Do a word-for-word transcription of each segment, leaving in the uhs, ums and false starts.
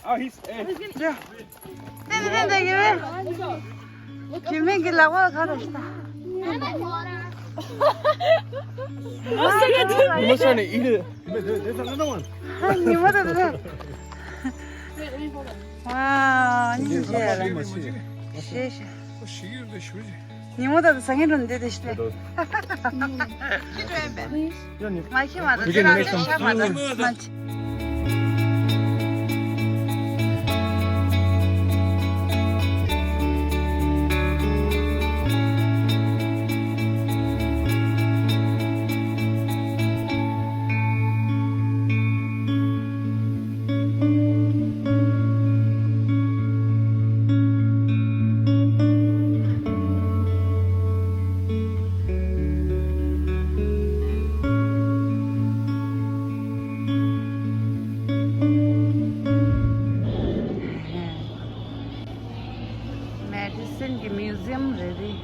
Oh, he's. Hey. ཏན་ཏན་ཏན་ཡོད། ཁྱིམ་མི་གི་ལག་པ་ཁ་ར་ཤི་ད། མོ་ས་ནས་ཨི་རེད། ཉི་མ་ད་ད། ཨ་ཉི་མ་ད་ད། ཨ་ཉི་མ་ཤེས་ཤེས། ཤེས་ཤེས། ཉི་མ་ད་ད་སང་ངེ་འགྲོ་འདི་དེ་ཤི་ད། མ་ཤི་མ་ད་དེ་རང་ཤ་མ་ད་མ་ཤི། མེ་ཌི་སན་གྱི་མིའུ་ཟི་ཡམ་རེད་རེད།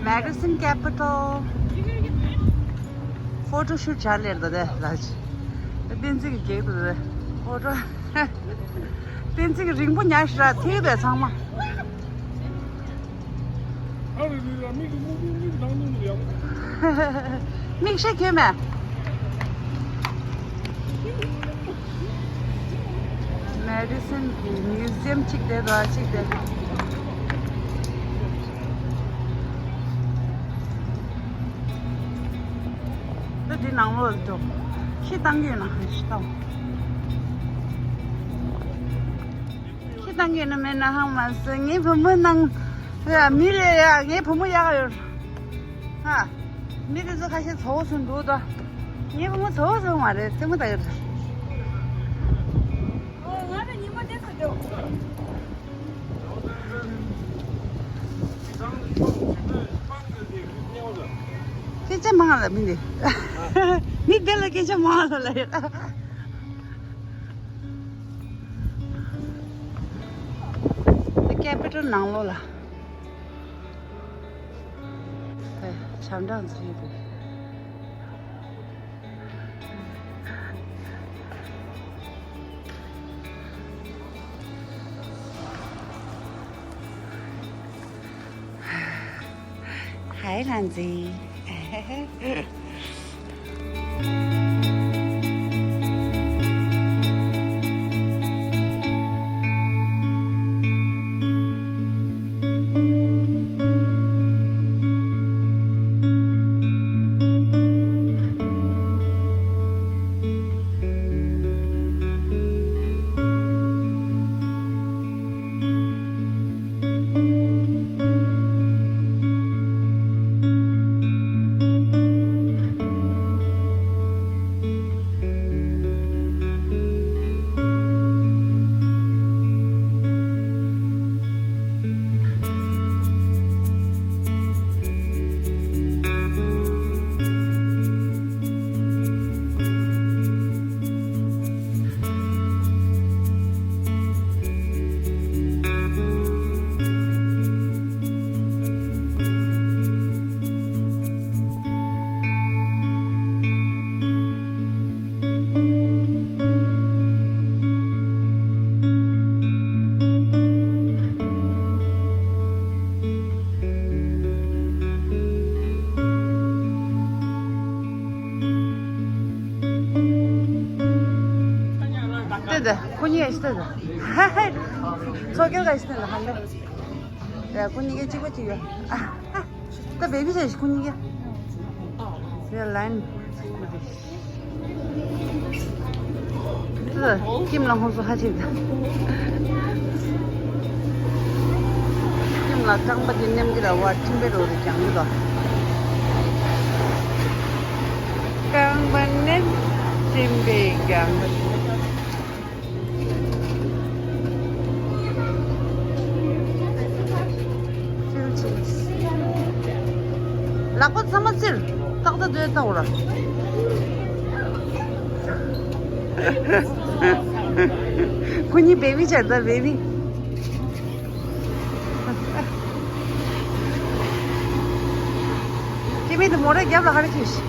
Magazine capital. Photo shoot བྱ་ལེར་ད་དེ་ལ་ཅི། བསྟན་འཛིན་གྱི་གེགས་ད་དེ། Photo། བསྟན་འཛིན་གྱི་རིང་པོ་ཉར་ཤི་ར་ཐིག་དེ་ཚང་མ། མིག་ཤེས་ཁྱོད་མེད། མེ་ཌི་སན་གྱི་མིའུ་ཟི་ཡམ་གཅིག་དེ་དང་གཅིག་དེ། ད་འདི་ནང་ལོགས་འགྲོ། ཁྱི་བཏང་གི་ཡོད་ན་ཧ་ཤི་ཐང་། ཁྱི་བཏང་གི་ཡོད་ན་མེད་ན་ཧང་མ་སོང་། ངའི་བུ་མོ་ནང་ཡ་མི་ལས་ཡ་ངའི་བུ་མོ་ཡག་ཡོད། ཧ། མི་དེ་ཚོ་ཁ་ཤས་ཚ་བོ་སོང་འདུག་ད། ངའི་བུ་མོ་ཚ་བོ་སོང་མ་རེད། ཐེངས་མ་ད་ཡོད། ཨོ། ང་ལ་ཉི་མ་དེ་ཚོ་འདུག་སྐད་ཆ་མང་ལ་མི་འདི། མི་དེ་ལ་སྐད་ཆ་མང་ལ་ལ་ཡོད། ཀེ་པི་ཊལ་ནང་ལོགས་ལ། བྱམས་སྦྲང་ཚོ་ཡོད་པའི། ཧའི་ལྷ་མཛེས། ཁོ་གཉིས་ཀ་ཤི་ད། ཚོ་སྐྱོར་ག་ཤི་ད་ཧ་ལེ། ཡ་ཁོ་གཉིས་ཀ་གཅིག་པ་གཅིག་ཡོད། ད་བེ་བི་བྱས་ཤི་ཁོ་གཉིས་ཀ། ཡ་ལན། ཁྱིམ་ལ་ཧོན་སུ་ཧ་ཅིག་ད། ཁྱིམ་ལ་རྐང་པ་དེ་མནན་གི་ར་བ་ཁྱིམ་པའི་རོ་རེ་ཀྱང་མི་དོ། རྐང་པ་མནན་ཁྱིམ་པའི་རྐང་པ། ལག་པ་ཚང་མ་བཙིར། ཏག་ཏག་སྡོད་ལྟ་བུ་ར། ཁོ་གཉིས་བེ་བི་བྱས་ད་བེ་བི། ཁྱིམ་མི་དེ་མོ་རའི་རྒྱབ་ལ་ཧ་ར་ཁྱེར་ཤི།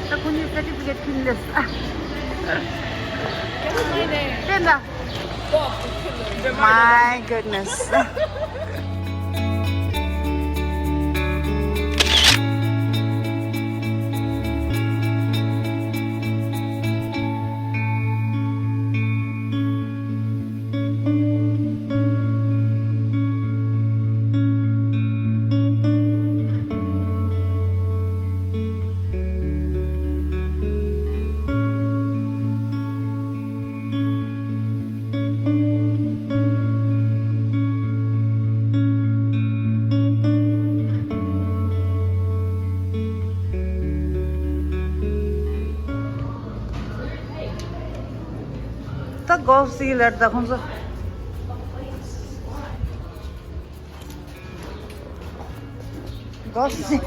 ད་ཁོ་གཉིས་certificate ཁྱེར་ལས། ལྟོས་དང་། My goodness. ད་གོ་སི་ལར་ད་ཁོང་ཚོ། གོ་སི།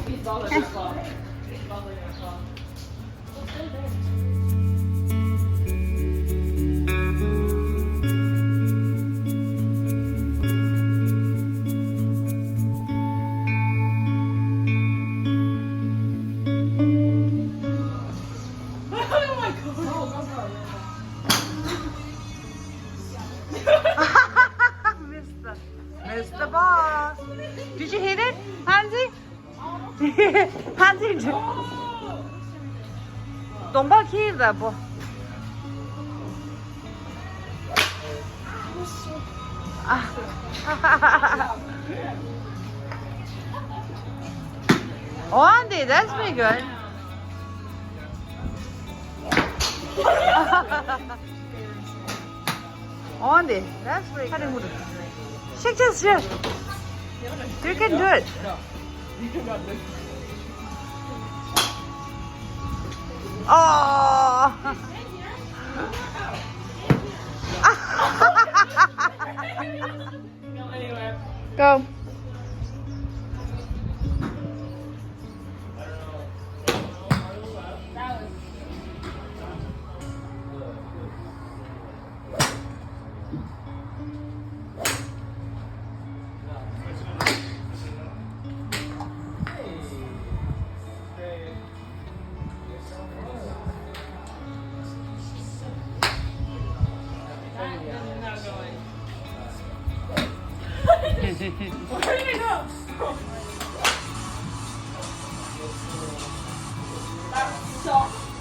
Mister, Mister Boss, did you hear it? ཧན་ཛི། ཧན་ཛི། གདོང་པ་ཁྱེར་ད་པོ། ཨ། འོན་ཏེ། That's pretty good. འོན་ཏེ། That's pretty good. Shake, shake, shake. You can do it. Oh. Go.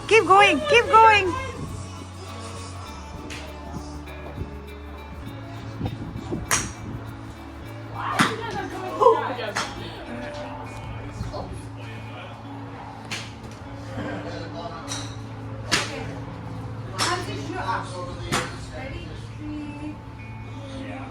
Keep going, keep going. Ready? Three. Yeah.